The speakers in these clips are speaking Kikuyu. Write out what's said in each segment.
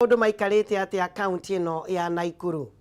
Maũndũ maikarĩte atĩa kaunti ĩno ya Naikuru?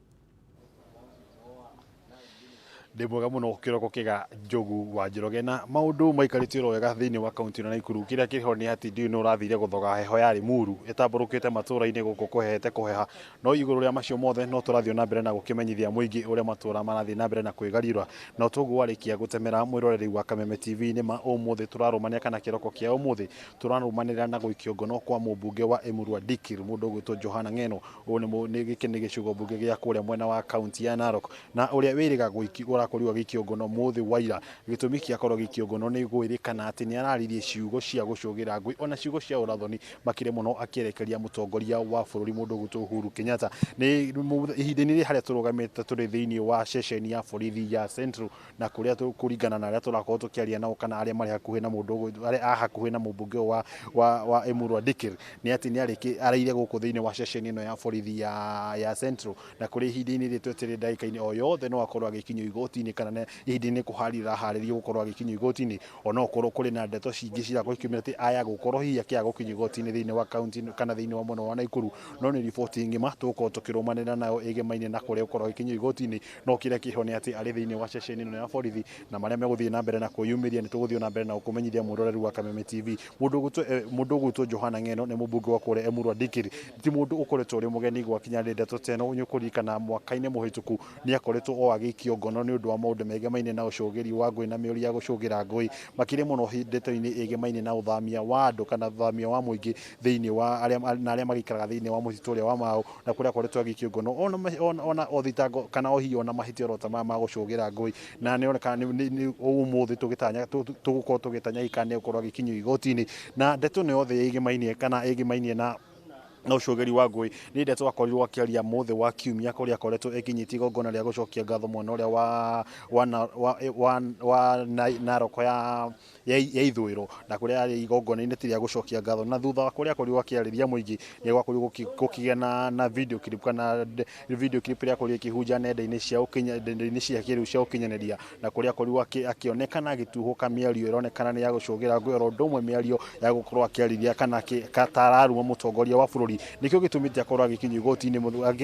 Ndĩ mwega mũno kĩroko kĩga, Njogu wa Njoroge, na maũndũ maikarĩte oro wega thĩinĩ wa kaunti ĩno ya Naikuru. Kĩrĩa kĩho nĩ atĩ ndiũĩ nũ ũrathire gũthoga heho ya Limuru ĩtambũrũkĩte matũra-inĩ gũkũ kũhehete kũheha. No igũrũ rĩa macio mothe no tũrathiĩ na mbere na gũkĩmenyithia mũingĩ ũrĩa matũra marathiĩ na mbere na kwĩgariũra. Na toguo warĩkia gũtemera mwĩroreri wa Kameme TV, nĩ ma ũmũthĩ tũrarũmania kana kĩroko kĩa ũmũthĩ tũrarũmanĩrĩra na gũikio ngono kwa mũmbunge wa Emurua Dikirr, mũndũ ũgwĩtwo Johana Ng'eno. Ũyũ nĩ gĩkĩ nĩ gĩcigo mbunge gĩa kũrĩa mwena wa kaunti ya Narok, na ũrĩa wĩrĩga ũrakorirwo agĩikio ngono mũthĩ wa ira. Gĩtũmi kĩa akorwo agĩikio ngono nĩ gwĩrĩkana atĩ nĩ araririe ciugo cia gũcũgĩra ngũĩ ona ciugo cia ũrathoni makĩria mũno akĩerekeria mũtongoria wa bũrũri, mũndũ ũgwĩtwo Uhuru Kenyatta. Nĩ ihinda-inĩ rĩrĩ harĩa tũrũgamĩte tũrĩ thĩinĩ wa ceceni ya borithi ya Central, na kũrĩa kũringana na arĩa tũrakorwo tũkĩaria nao kana arĩa marĩ hakuhĩ na mũndũ arĩa a hakuhĩ na mũmbunge ũyũ wa Emurua Dikirr, nĩ atĩ nĩ arĩkĩ araire gũkũ thĩinĩ wa ceceni ĩno ya borithi ya Central, na kũrĩ ihinda-inĩ rĩrĩ twetereire ndagĩka-inĩ o yothe no akorwo agĩkinyio igoti-inĩ, kana ihinda-inĩ kũharĩria araharĩrio gũkorwo agĩkinyio igoti-inĩ. Ona okorwo kũrĩ na ndeto cingĩ cirakorwo ikiumĩra atĩ aya gũkorwo hihi akĩaga gũkinyio igoti-inĩ thĩinĩ wa kaunti kana thĩinĩ wa mwena wa Naikuru, no nĩ riboti ng'ima tũgũkorwo tũkĩrũmanĩrĩra nayo ĩgemaine na kũrĩa gũkorwo agĩkinyio igoti-inĩ. No kĩrĩa kĩho nĩ atĩ arĩ thĩinĩ wa ceceni ĩno ya borithi, na marĩa megũthiĩ na mbere na kwĩyumĩria nĩ tũgũthiĩ na mbere na gũkũmenyithia, mwĩroreri wa Kameme TV. Mũndũ ũgwĩtwo Johana Ng'eno nĩ mũmbunge wa kũrĩa Emurua Dikirr, ti mũndũ ũkoretwo ũrĩ mũgeni gwakinya nĩ ndeto ta ĩno. Nĩ ũkũririkana mwaka-inĩ mũhĩtũku nĩ akoretwo o agĩikio ngono nĩ ũndũ wa maũndũ megemaine na ũcũgĩri wa ngũĩ na mĩũri ya gũcũgĩra ngũĩ, makĩria mũno ndeto-inĩ ĩgemaine na ũthamia wa andũ kana ũthamia wa mũingĩ thĩinĩ wa arĩa na arĩa magĩikaraga thĩinĩ wa mũtitũ ũrĩa wa Mau, na kũrĩa akoretwo agĩikio ngono ona o thitango kana o hihi ona mahĩtia oro ta maya ma gũcũgĩra ngũĩ. Na nĩ onekana nĩ ũmũthĩ tũgĩtanya tũgũkorwo tũgĩtanya kana nĩ gũkorwo agĩkinyio igoti-inĩ. Na ndeto ĩno yothe ĩgĩmainie kana ĩgĩmainie na ũcũgĩri wa ngũĩ nĩ ndeto akorirwo akĩaria mũthĩ wa kiumia, kũrĩa akoretwo ekinyĩtie igongona rĩa gũcokia ngatho mwena ũrĩa wa Narok ya ithũĩro, na kũrĩa arĩ igongona-inĩ ti rĩa gũcokia ngatho. Na thutha wa kũrĩa akorirwo akĩarĩria mũingĩ, nĩ gwakorirwo gũkĩgĩa na video clip kana video clip ĩrĩa akorirwo ĩkĩhunja nenda-inĩ cia kĩrĩu cia ũkinyanĩria, na kũrĩa akorirwo akĩonekana agĩtuhũka mĩario ĩronekana nĩ ya gũcũgĩra ngũĩ, oro ũndũ ũmwe mĩario ya gũkorwo akĩarĩria kana atararuma mũtongoria wa bũrũri. Nĩkĩo gĩtũmĩte akorwo agĩkinyio igoti-inĩ,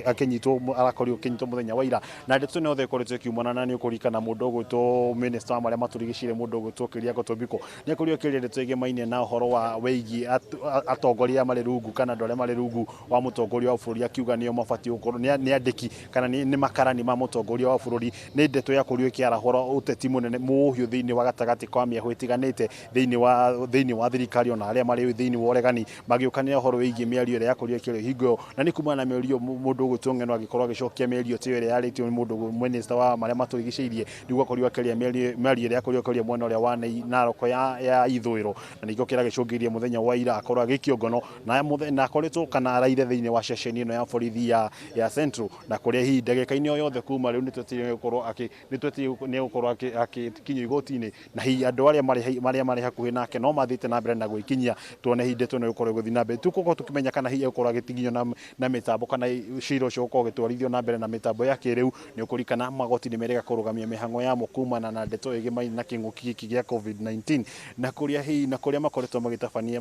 akĩnyitwo, arakorirwo akĩnyitwo mũthenya wa ira. Na ndeto ĩno yothe ĩkoretwo ĩkiumana na nĩ ũkũririkana mũndũ ũgwĩtwo minister wa marĩa matũrigicĩirie, mũndũ ũgwĩtwo Keriako Tobiko, nĩ akorirwo akĩaria ndeto ĩgemaine na ũhoro wa wĩgiĩ atongoria arĩa marĩ rungu kana andũ arĩa marĩ rungu wa mũtongoria wa bũrũri, akiuga nĩo mabatiĩ gũkorwo nĩ andĩki kana nĩ makarani ma mũtongoria wa bũrũri. Nĩ ndeto yakorirwo ĩkĩarahũra ũteti mũnene mũhiũ thĩinĩ wa gatagatĩ kwa mĩahũ ĩtiganĩte thĩinĩ wa thirikari ona arĩa marĩ thĩinĩ wa ũregani, magĩũkanĩra ũhoro wĩgiĩ mĩario ĩrĩa yakorirwo ĩkĩario hingo ĩyo. Na nĩ kumana na mĩario mũndũ ũgwĩtwo Ng'eno agĩkorwo agĩcokia mĩario ta ĩyo ĩrĩa yarĩtio nĩ mũndũ minister wa marĩa matũrigicĩirie, nĩguo akorirwo akĩaria mĩario ĩrĩa yakorirwo akĩaria mwena ũrĩa wa Narok ya ithũĩro, na nĩkĩo kĩragĩcũngĩrĩria mũthenya wa ira akorwo agĩikio ngono na akoretwo kana araire thĩinĩ wa ceceni ĩno ya borithi ya Central, na kũrĩa hihi ndagĩka-inĩ o yothe kuma rĩu nĩtwetereire gũkorwo akĩ nĩtwetereire nĩ egũkorwo agĩkinyio igoti-inĩ. Na hihi andũ arĩa marĩ hakuhĩ nake no mathiĩte na mbere na gwĩkinyia, tuone hihi ndeto ĩno ĩgũkorwo ĩgũthiĩ na mbere. Tũgũkorwo tũkĩmenya kana hihi egũkorwo agĩkinyio na mĩtambo kana cira ũcio ũgũkorwo ũgĩtwarithio na mbere na mĩtambo ya kĩrĩu. Nĩ ũkũririkana magoti nĩ merĩga kũrũgamia mĩhang'o yamo kumana na ndeto ĩgĩmaine na kĩng'ũki gĩkĩ gĩa COVID-19, na kũrĩa hihi na kũrĩa makoretwo magĩtabania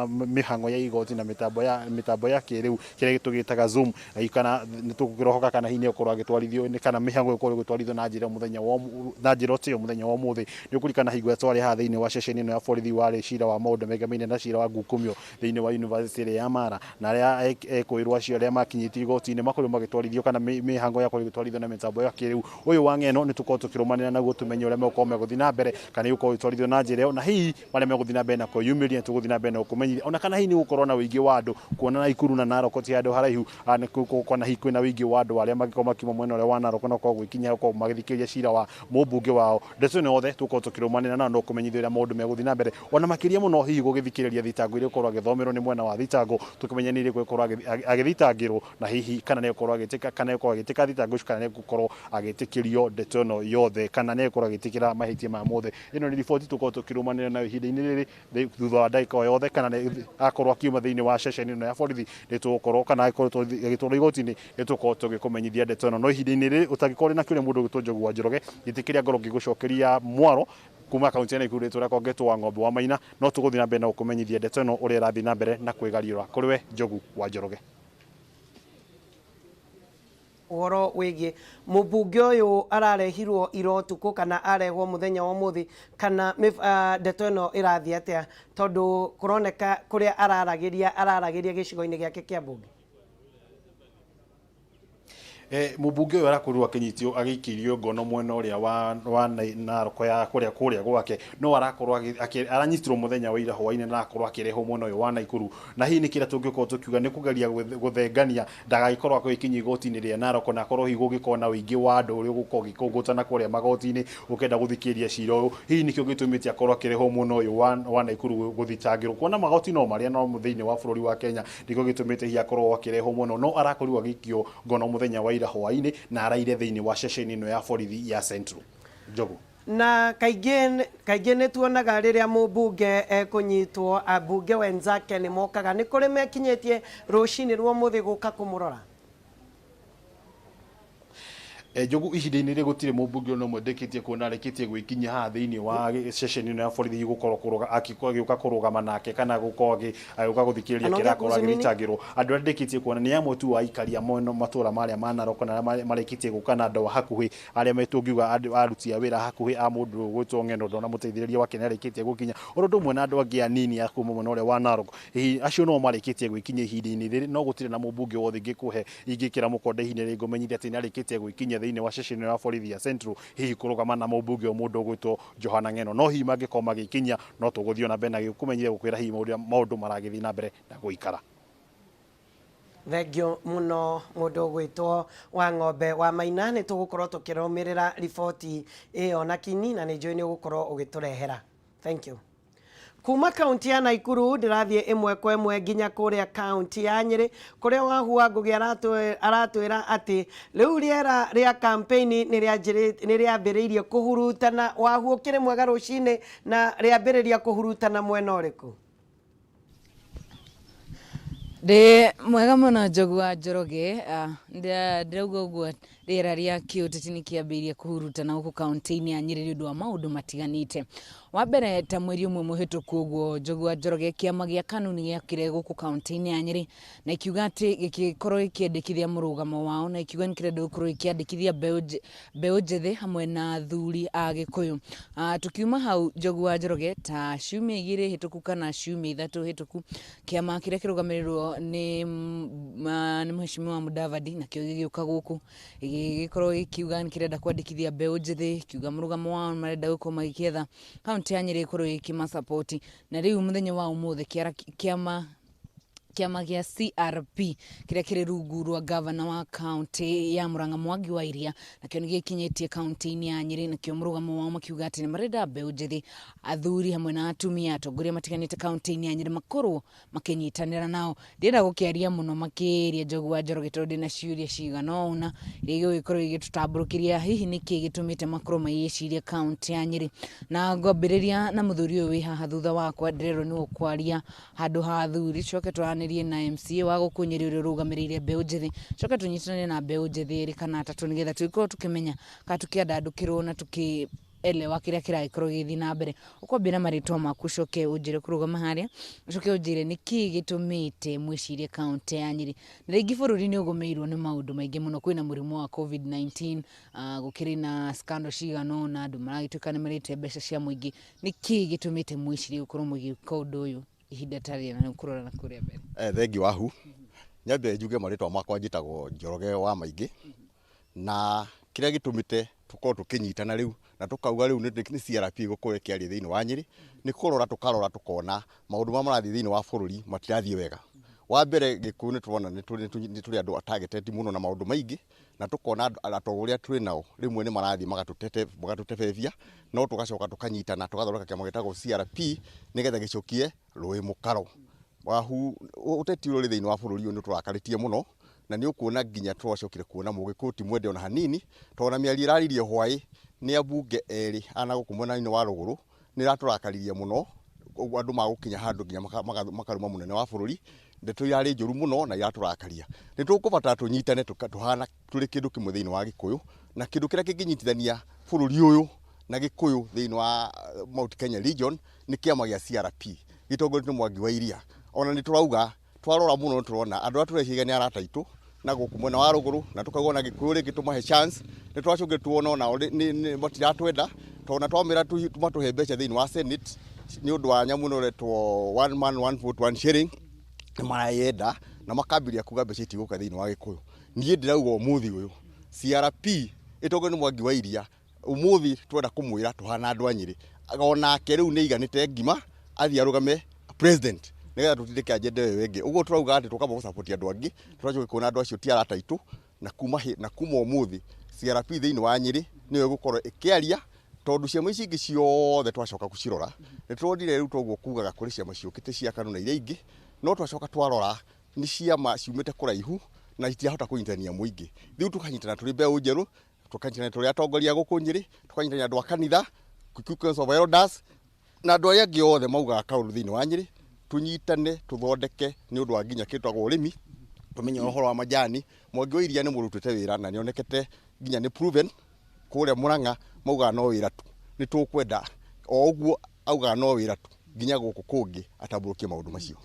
mĩhang'o ya igoti na mĩtambo ya kĩrĩu, kĩrĩa tũgĩtaga Zoom. Na kana nĩ tũkĩrohoka kana hihi nĩ egũkorwo agĩtwarithio kana mĩhang'o ĩgũkorwo ĩgĩtwarithio na njĩra mũthenya wa na njĩra ĩyo mũthenya wa ũmũthĩ. Nĩ ũkũririkana hingo ĩrĩa twarĩ haha thĩinĩ wa ceceni ĩno ya borithi, warĩ cira wa maũndũ megemaine na cira wa ngukumio thĩinĩ wa university ĩrĩa ya Mara, na arĩa ekũĩrwo acio arĩa makinyĩtio igoti-inĩ makorirwo magĩtwarithio kana mĩhango yakorirwo ĩgĩtwarithio na mĩtambo ya kĩrĩu. Ũyũ wa Ng'eno nĩ tũkorwo tũkĩrũmanĩra naguo tũmenye ũrĩa megũkorwo megũthiĩ na mbere, kana ĩgũkorwo ĩgĩtwarithio na njĩra ĩyo, na hihi marĩa megũthiĩ na mbere na kwĩyumĩria tũgũthiĩ na mbere na gũkũmenyithia, ona kana hihi nĩ gũkorwo na ũingĩ wa andũ, kuona Naikuru na Narok ti handũ haraihu, nĩ kana hihi kwĩna ũingĩ wa andũ arĩa mangĩkorwo makiuma mwena ũrĩa wa Narok na gũkorwo gwĩkinyia gũkorwo magĩthikĩrĩria cira wa mũmbunge wao. Ndeto ĩno yothe tũgũkorwo tũkĩrũmanĩra nayo no kũmenyithia ũrĩa maũndũ megũthiĩ na mbere, ona makĩria mũno hihi gũgĩthikĩrĩria thitango iria gũkorwo agĩthomerwo nĩ mwena wa thitango, tũkĩmenya nĩ irĩkũ gũkorwo agĩthitangĩrwo, na hihi kana nĩ egũkorwo agĩtĩka kana nĩ egũkorwo agĩtĩka thitango icio, kana nĩ egũkorwo agĩtĩkĩrio ndeto ĩno yothe, kana nĩ egũkorwo agĩtĩkĩra mahĩtia maya mothe. Ĩno nĩ riboti tũkorwo tũkĩrũmanĩra nayo ihinda-inĩ rĩrĩ. Thutha wa ndagĩka o yothe kana akorwo akiuma thĩinĩ wa ceceni ĩno ya borithi, nĩ tũgũkorwo kana agĩkorwo agĩtwarwo igoti-inĩ, nĩ tũgũkorwo tũgĩkũmenyithia ndeto ĩno. No ihinda-inĩ rĩrĩ ũtangĩkorwo na kĩũria, mũndũ ũgwĩtwo Njogu wa Njoroge, gĩtĩ kĩrĩa ngorwo ngĩgũcokeria mwaro kuma kaunti ya Naikuru, rĩtwa rĩakwa ngetwo wa Ng'ombe wa Maina, no tũgũthiĩ na mbere na gũkũmenyithia ndeto ĩno ũrĩa ĩrathiĩ na mbere na kwĩgariũra. Kũrĩ we, Njogu wa Njoroge. Ũhoro wĩgiĩ mũmbunge ũyũ ararehirwo ira ũtukũ kana arehwo mũthenya wa ũmũthĩ kana ndeto ĩno ĩrathiĩ atĩa, tondũ kũroneka kũrĩa araragĩria araragĩria gĩcigo-inĩ gĩake kĩa mbunge. Mũmbunge ũyũ arakorirwo akĩnyitio agĩikĩirio ngono mwena ũrĩa wa Narok ya kũrĩa gwake, no arakorwo aranyitirwo mũthenya wa ira hwaĩ-inĩ na arakorwo akĩrehwo mwena ũyũ wa Naikuru. Na hihi nĩ kĩrĩa tũngĩkorwo tũkiuga nĩ kũgeria gũthengania ndagagĩkorwo agĩkinyia igoti-inĩ rĩa Narok, na akorwo hihi gũgĩkorwo na ũingĩ wa andũ ũrĩa ũgũkorwo ũgĩkũngũtana kũrĩa magoti-inĩ ũkĩenda gũthikĩrĩria cira ũyũ. Hihi nĩkĩo gĩtũmĩte akorwo akĩrehwo mwena ũyũ wa Naikuru gũthitangĩrwo, kuona magoti no marĩa no thĩinĩ wa bũrũri wa Kenya, nĩkĩo gĩtũmĩte hihi akorwo akĩrehwo mũno, no arakorirwo agĩikio ngono mũthenya wa ira hwaĩ-inĩ na araire thĩinĩ wa ceceni ĩno ya borithi ya Central. Njogu. Na kaingĩ kaingĩ nĩ tuonaga rĩrĩa mũmbunge ekũnyitwo, ambunge wenzake nĩ mokaga. Nĩ kũrĩ mekinyĩtie rũcinĩ rwa ũmũthĩ gũka kũmũrora? Njogu, ihinda-inĩ rĩrĩ gũtirĩ mũmbunge ona ũmwe ndĩkĩtie kuona arĩkĩtie gwĩkinyia haha thĩinĩ wa ceceni ĩno ya borithi gũkorwo agĩũka kũrũgama nake kana gũkorwo agĩũka gũthikĩrĩria Anaongea kĩrĩa akorwo kuhusu nini? agĩthitangĩrwo. Andũ arĩa ndĩkĩtie kuona nĩ amwe tu a aikari a mwena matũra marĩa ma Narok na arĩa marĩkĩtie gũka na andũ a hakuhĩ arĩa metũngiuga aruti a wĩra hakuhĩ a mũndũ ũgwĩtwo Ng'endo, ndona mũteithĩrĩria wake nĩ arĩkĩtie gũkinya, oro ũndũ ũmwe na andũ angĩ anini a kuma mwena ũrĩa wa Narok. Hihi acio no marĩkĩtie gwĩkinyia ihinda-inĩ rĩrĩ, no gũtirĩ na mũmbunge wothe ingĩkũhe ingĩkĩra mũkonde ihinda rĩrĩ ngũmenyithia atĩ nĩ arĩkĩtie gwĩkinyia thĩinĩ wa ceceni ya borithi ya Central, hihi kũrũgama na mũmbunge o mũndũ ũgwĩtwo Johana Ng'eno. No hihi mangĩkorwo magĩkinyia, no tũgũthiĩ na mbere na gũkũmenyithia gũkwĩra hihi maũndũ maragĩthiĩ na mbere na gũikara. Thengio mũno mũndũ ũgwĩtwo wa Ng'ombe wa Maina. Nĩ tũgũkorwo tũkĩrũmĩrĩra riboti ĩyo na kinyi, na nĩ njũĩ nĩ ũgũkorwo ũgĩtũrehera. Thank you. Kuma kaunti ya Naikuru ndĩrathiĩ ĩmwe kwa ĩmwe nginya kũrĩa kaunti ya Nyĩrĩ, kũrĩa Wahu wa Ngũgĩ aratwĩra atĩ rĩu rĩera rĩa campaign nĩ rĩambĩrĩirie kũhurutana. Wahu, ũkĩrĩ mwega rũcinĩ, na rĩambĩrĩria kũhurutana mwena ũrĩkũ? Ndĩ mwega mũno, Njogu wa Njoroge. Ndĩrauga ũguo rĩera rĩa kĩũteti nĩ kĩambĩrĩirie kũhurutana gũkũ kaunti-inĩ ya Nyĩrĩ nĩ ũndũ wa maũndũ matiganĩte. Wa mbere, ta mweri ũmwe mũhĩtũku ũguo, Njogu wa Njoroge, kĩama gĩa KANU nĩ gĩokire gũkũ kaunti-inĩ ya Nyĩrĩ na ikiuga atĩ gĩgĩkorwo gĩkĩendekithia mũrũgamo wao, na ikiuga nĩ kĩrenda gũkorwo gĩkĩandĩkithia mbeũ njĩthĩ hamwe na athuri a Gĩkũyũ. Tukiuma hau, Njogu wa Njoroge, ta ciumia 2 hĩtũku kana ciumia 3 hĩtũku, kĩama kĩrĩa kĩrũgamĩrĩirwo nĩ Mheshimiwa Mudavadi nakĩo gĩgĩũka gũkũ gĩgĩkorwo gĩkiuga nĩ kĩrenda kwandĩkithia mbeũ njĩthĩ, kiuga mũrũgamo wao marenda gũkorwo magĩkĩetha kaunti ya Nyĩrĩ ĩkorwo ĩkĩmasapoti. Na rĩu mũthenya wa ũmũthĩ kĩama gĩa CRP kĩrĩa kĩrĩ rungu rwa gavana wa kaunti ya Murang'a Mwangi wa Iria nakĩo nĩ gĩkinyĩtie kaunti-inĩ ya Nyĩrĩ, nakĩo mũrũgamo wao makiuga atĩ nĩ marenda mbeũ njĩthĩ, athuri hamwe na atumia, atongoria matiganĩte kaunti-inĩ ya Nyĩrĩ makorwo makĩnyitanĩra nao. Ndĩrenda gũkĩaria mũno makĩria, Njogu wa Njoroge, tondũ ndĩna ciũria cigana ũna iria igũgĩkorwo igĩtũtambũrũkĩria hihi nĩkĩ gĩtũmĩte makorwo magĩciria kaunti ya Nyĩrĩ. Na ngwambĩrĩria na mũthuri ũyũ wĩ haha thutha wakwa, ndĩrerwo nĩwe ũkwaria handũ ha athuri, coke twaranĩrie na MCA wa gũkũ Nyĩrĩ ũrĩa ũrũgamĩrĩire mbeũ njĩthĩ, coke tũnyitanĩre na mbeũ njĩthĩ erĩ kana atatũ nĩgetha tũgĩkorwo tũkĩmenya kana tũkĩandandũkĩrwo na tũkĩ elewa kĩrĩa kĩragĩkorwo gĩgĩthiĩ na mbere. Ũkwambia na marĩtwa maku, ũcoke ũnjĩre kũrũgama harĩa, ũcoke ũnjĩre nĩkĩ gĩtũmĩte mwĩcirie kaunti ya Nyĩrĩ. Na rĩngĩ bũrũri nĩ ũgũmĩirwo nĩ maũndũ maingĩ mũno, kwĩna mũrimũ wa COVID-19, gũkĩrĩ na scandal cigana ũna, andũ maragĩtuĩka nĩ marĩte mbeca cia mũingĩ. Nĩkĩ gĩtũmĩte mwĩcirie gũkorwo mũgĩka ũndũ ũyũ ihinda ta rĩrĩ na kũrora na kũrĩa mbere? Thengi wahu. Nyambe njuge marĩtwa makwa, njĩtagwo Njoroge wa Maingĩ, na kĩrĩa gĩtũmĩte tũkorwo tũkĩnyitana rĩu na tũkauga rĩu nĩ CRP gũkorwo ĩkĩaria thĩinĩ wa Nyĩrĩ nĩ kũrora tũkarora tũkona maũndũ marĩa marathiĩ thĩinĩ wa bũrũri matirathiĩ wega. Wa mbere, Gĩkũyũ nĩ tũrona nĩ tũrĩ andũ targeted mũno na maũndũ maingĩ, na tũkona atongoria twĩ nao rĩmwe nĩ marathiĩ magatũtebebia, no tũgacoka tũkanyitana tũgathondeka kĩama gĩtagwo CRP nĩgetha gĩcokie rũĩ mũkaro. Wahu, ũteti ũrĩa ũrĩ thĩinĩ wa bũrũri ũyũ nĩ ũtũrakarĩtie mũno, na nĩ ũkuona nginya twacokire kuona Mũgĩkũyũ ti mwende ona hanini, tondũ na mĩario ĩraririe hwaĩ nĩ ambunge erĩ ana gũkũ mwena-inĩ wa rũgũrũ nĩ ĩratũrakaririe mũno, ũguo andũ magũkinya handũ nginya makaruma mũnene wa bũrũri. Ndeto irarĩ njũru mũno na iratũrakaria. Nĩ tũkũbatara tũnyitane tũhana tũrĩ kĩndũ kĩmwe thĩinĩ wa Gĩkũyũ, na kĩndũ kĩrĩa kĩngĩnyitithania bũrũri ũyũ na Gĩkũyũ thĩinĩ wa Mount Kenya region nĩ kĩama gĩa CRP gĩtongoretio nĩ Mwangi wa Iria. Ona nĩ tũrauga twarora mũno nĩ tũrona andũ arĩa tũreciria nĩ arata aitũ Na gũkũ mwena wa rũgũrũ na tũkauga ona Gĩkũyũ rĩngĩ tũmahe chance. Nĩ twacũngire tuona onao matiratwenda, tondũ na twamĩra matũhe mbeca thĩinĩ wa Senate nĩ ũndũ wa nyamũ ĩno ĩretwo one man one vote one sharing, nĩ marayenda na makambĩrĩria kuga mbeca itigũka thĩinĩ wa Gĩkũyũ. Niĩ ndĩrauga ũmũthĩ ũyũ CRP ĩtongorio nĩ Mwangi wa Iria, ũmũthĩ twenda kũmwĩra tũhana andũ a Nyĩrĩ onake rĩu nĩ aiganĩte ngima, athiĩ arũgame president nĩgetha tũtindĩke agenda ĩyo ĩngĩ. Ũguo tũrauga atĩ tũkamba gũsupport andũ angĩ, tũracoka kuona andũ acio ti arata aitũ, na kuma ũmũthĩ CRP thĩinĩ wa Nyĩrĩ nĩyo ĩgũkorwo ĩkĩaria, tondũ ciama ici ingĩ ciothe twacoka gũcirora nĩ turonire rĩu toguo kugaga kũrĩ ciama ciũkĩte cia KANU na iria ingĩ, no twacoka twarora nĩ ciama ciumĩte kũraihu na itirahota kũnyitania mũingĩ. Rĩu tũkanyitana tũrĩ mbeũ njerũ, tũkanyitana tũrĩ atongoria gũkũ Nyĩrĩ, tũkanyitania andũ a kanitha, Kikuyu Council of Elders na andũ arĩa angĩ othe maugaga kaũndũ thĩinĩ wa Nyĩrĩ, tũnyitane tũthondeke nĩ ũndũ wa nginya kĩtagwo ũrĩmi, tũmenye ũhoro wa majani. Mwangi wa Iria nĩ mũndũ ũrutĩte wĩra na nĩonekete nginya nĩ proven kũrĩa Murang'a, maugaga no wĩra tu. Nĩ tũkwenda o ũguo augaga no wĩra tu nginya gũkũ kũngĩ atambũrũkie maũndũ macio.